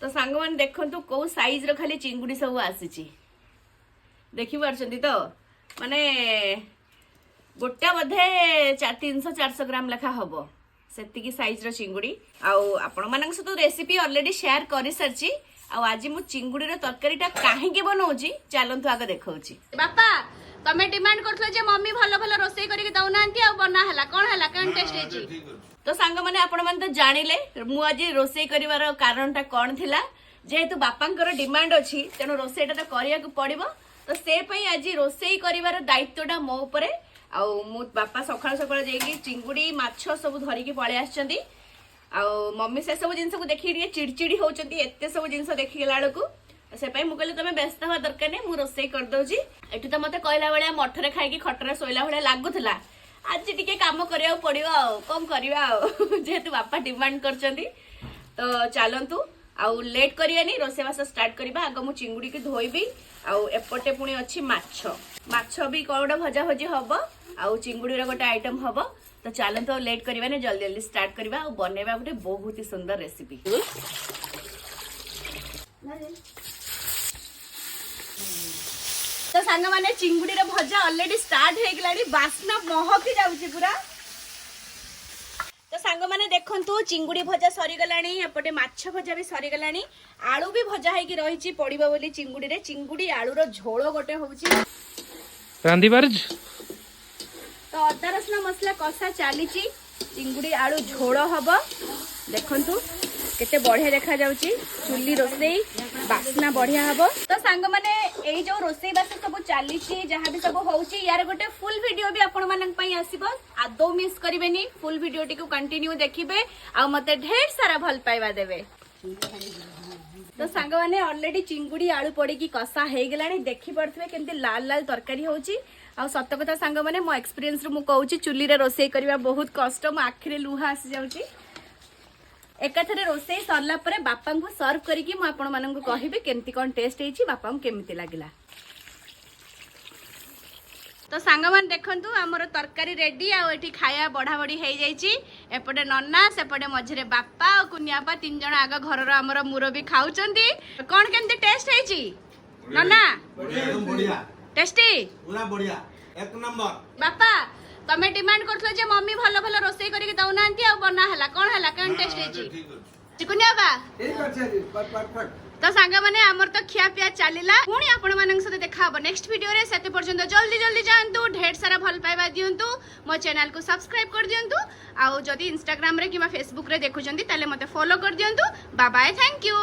ତ ସାଙ୍ଗମାନେ, ଦେଖନ୍ତୁ କୋଉ ସାଇଜର ଖାଲି ଚିଙ୍ଗୁଡ଼ି ସବୁ ଆସିଛି। ଦେଖିପାରୁଛନ୍ତି ତ? ମାନେ ଗୋଟା ବୋଧେ 300-400 ଗ୍ରାମ ଲେଖା ହବ, ସେତିକି ସାଇଜର ଚିଙ୍ଗୁଡ଼ି। ଆଉ ଆପଣମାନଙ୍କ ସହିତ ରେସିପି ଅଲରେଡି ସେୟାର କରିସାରିଛି। ଆଉ ଆଜି ମୁଁ ଚିଙ୍ଗୁଡ଼ିର ତରକାରୀଟା କାହିଁକି ବନଉଛି, ଚାଲନ୍ତୁ ଆଗ ଦେଖଉଛି। ବାପା, ତମେ ଡିମାଣ୍ଡ କରୁଥିଲ ଯେ ମମି ଭଲ ଭଲ ରୋଷେଇ କରିକି ଦଉନାହାନ୍ତି, ଆଉ ବନା ହେଲା, କଣ ହେଲା, କଣ ଟେଷ୍ଟ ହେଇଛି? ତ ସାଙ୍ଗମାନେ, ଆପଣମାନେ ତ ଜାଣିଲେ ମୁଁ ଆଜି ରୋଷେଇ କରିବାର କାରଣଟା କଣ ଥିଲା। ଯେହେତୁ ବାପାଙ୍କର ଡିମାଣ୍ଡ ଅଛି, ତେଣୁ ରୋଷେଇଟା ତ କରିବାକୁ ପଡିବ। ତ ସେ ପାଇଁ ଆଜି ରୋଷେଇ କରିବାର ଦାୟିତ୍ୱଟା ମୋ ଉପରେ। ଆଉ ମୁଁ ବାପା ସକାଳୁ ସକାଳୁ ଯାଇକି ଚିଙ୍ଗୁଡ଼ି, ମାଛ ସବୁ ଧରିକି ପଳେଇ ଆସିଛନ୍ତି। ଆଉ ମମି ସେସବୁ ଜିନିଷକୁ ଦେଖିକି ଟିକେ ଚିଡଚିଡି ହଉଛନ୍ତି, ଏତେ ସବୁ ଜିନିଷ ଦେଖିଗଲା ବେଳକୁ। ସେ ପାଇଁ ମୁଁ କହିଲି, ତମେ ବ୍ୟସ୍ତ ହବା ଦରକାର ନାହିଁ, ମୁଁ ରୋଷେଇ କରିଦଉଛି। ଏଠି ତ ମତେ କହିଲା ଭଳିଆ ମଠରେ ଖାଇକି ଖଟରେ ଶୋଇଲା ଭଳିଆ ଲାଗୁଥିଲା। ଆଜି ଟିକେ କାମ କରିବାକୁ ପଡିବ, ଆଉ କଣ କରିବା ଆଉ, ଯେହେତୁ ବାପା ଡିମାଣ୍ଡ କରିଛନ୍ତି। ତ ଚାଲନ୍ତୁ, ଆଉ ଲେଟ୍ କରିବାନି, ରୋଷେଇବାସ ଷ୍ଟାର୍ଟ କରିବା। ଆଗ ମୁଁ ଚିଙ୍ଗୁଡ଼ିକି ଧୋଇବି, ଆଉ ଏପଟେ ପୁଣି ଅଛି ମାଛ। ମାଛ ବି କଣ ଗୋଟେ ଭଜା ଭଜି ହବ, ଆଉ ଚିଙ୍ଗୁଡ଼ିର ଗୋଟେ ଆଇଟମ ହବ। ତ ଚାଲନ୍ତୁ, ଆଉ ଲେଟ୍ କରିବାନି, ଜଲ୍ଦି ଜଲ୍ଦି ଷ୍ଟାର୍ଟ କରିବା ଆଉ ବନେଇବା ଗୋଟେ ବହୁତ ହି ସୁନ୍ଦର ରେସିପି। ତ ସାଙ୍ଗମାନେ, ଚିଙ୍ଗୁଡ଼ିର ଭଜା ଅଲରେଡି ଷ୍ଟାର୍ଟ ହେଇଗଲାଣି, ବାସ୍ନା ମହକି ଯାଉଛି ପୁରା। ତ ସାଙ୍ଗମାନେ, ଦେଖନ୍ତୁ, ଚିଙ୍ଗୁଡ଼ି ଭଜା ସରିଗଲାଣି, ଏପଟେ ମାଛ ଭଜା ବି ସରିଗଲାଣି, ଆଳୁ ବି ଭଜା ହେଇକି ରହିଛି ପଡିବ ବୋଲି ଚିଙ୍ଗୁଡ଼ିରେ। ଚିଙ୍ଗୁଡ଼ି ଆଳୁର ଝୋଳ ଗୋଟେ ହଉଛି। ରାନ୍ଧି ପାରୁଛୁ? ତ ଅଦା ରସୁଣ ମସଲା କଷା ଚାଲିଛି, ଚିଙ୍ଗୁଡ଼ି ଆଳୁ ଝୋଳ ହବ। ଦେଖନ୍ତୁ କେତେ ବଢିଆ ଦେଖାଯାଉଛି ଚୁଲି ରୋଷେଇ, ବାସ୍ନା ବଢିଆ ହବ। ତ ସାଙ୍ଗମାନେ, ଏଇ ଯୋଉ ରୋଷେଇ ବାସ ସବୁ ଚାଲିଛି, ଯାହା ବି ସବୁ ହଉଛି, ୟାର ଗୋଟେ ଫୁଲ ଭିଡିଓ ବି ଆପଣମାନଙ୍କ ପାଇଁ ଆସିବ। ଆଦୌ ମିସ୍ କରିବେନି, ଫୁଲ ଭିଡିଓଟିକୁ କଣ୍ଟିନ୍ୟୁ ଦେଖିବେ ଆଉ ମତେ ଢେର ସାରା ଭଲ ପାଇବା ଦେବେ। ତ ସାଙ୍ଗମାନେ, ଅଲରେଡି ଚିଙ୍ଗୁଡି ଆଳୁ ପଡିକି କଷା ହେଇଗଲାଣି। ଦେଖିପାରୁଥିବେ କେମିତି ଲାଲ ଲାଲ ତରକାରୀ ହଉଛି। ଆଉ ସତ କଥା ସାଙ୍ଗମାନେ, ମୋ ଏକ୍ସପିରିଏନ୍ସରୁ ମୁଁ କହୁଛି, ଚୁଲିରେ ରୋଷେଇ କରିବା ବହୁତ କଷ୍ଟ। ମୋ ଆଖିରେ ଲୁହ ଆସିଯାଉଛି। ଏକାଥରେ ରୋଷେଇ ସରିଲା ପରେ ବାପାଙ୍କୁ ସର୍ଭ କରିକି ମୁଁ ଆପଣମାନଙ୍କୁ କହିବି କେମିତି କଣ ଟେଷ୍ଟ ହେଇଛି, ବାପାଙ୍କୁ କେମିତି ଲାଗିଲା। ତ ସାଙ୍ଗମାନେ, ଦେଖନ୍ତୁ, ଆମର ତରକାରୀ ରେଡି, ଆଉ ଏଠି ଖାଇବା ବଢା ବଢି ହେଇଯାଇଛି। ଏପଟେ ନନା, ସେପଟେ ମଝିରେ ବାପା ଆଉ କୁନିଆପା, ତିନି ଜଣ ଆଗ ଘରର ଆମର ମୁରବି ଖାଉଛନ୍ତି। କଣ କେମିତି ଟେଷ୍ଟ ହେଇଛି ନନା? ଏକଦମ ବଢିଆ। ଟେଷ୍ଟି? ପୁରା ବଢିଆ, ଏକ ନମ୍ବର। ବାପା, ତମେ ଡିମାଣ୍ଡ କରୁଥିଲ ଯେ ମମି ଭଲ ଭଲ ରୋଷେଇ କରିକି ଦଉନାହାନ୍ତି, ଆଉ ବନା ହେଲା, କଣ ହେଲା, କଣ ଟେଷ୍ଟ ହେଇଛି କୁନିଆପା? ଠିକ ଅଛି, ପରଫେକ୍ଟ। ତ ସାଙ୍ଗମାନେ, ଆମର ତ ଖିଆ ପିଆ ଚାଲିଲା। ପୁଣି ଆପଣମାନଙ୍କ ସହିତ ଦେଖା ହବ ନେକ୍ସଟ ଭିଡିଓରେ। ସେତେ ପର୍ଯ୍ୟନ୍ତ ଜଲ୍ଦି ଜଲ୍ଦି ଯାଆନ୍ତୁ, ଢେର ସାରା ଭଲ ପାଇବା ଦିଅନ୍ତୁ, ମୋ ଚ୍ୟାନେଲକୁ ସବସ୍କ୍ରାଇବ କରିଦିଅନ୍ତୁ, ଆଉ ଯଦି ଇନଷ୍ଟାଗ୍ରାମରେ କିମ୍ବା ଫେସବୁକରେ ଦେଖୁଛନ୍ତି, ତାହେଲେ ମୋତେ ଫଲୋ କରିଦିଅନ୍ତୁ। Bye bye, thank you.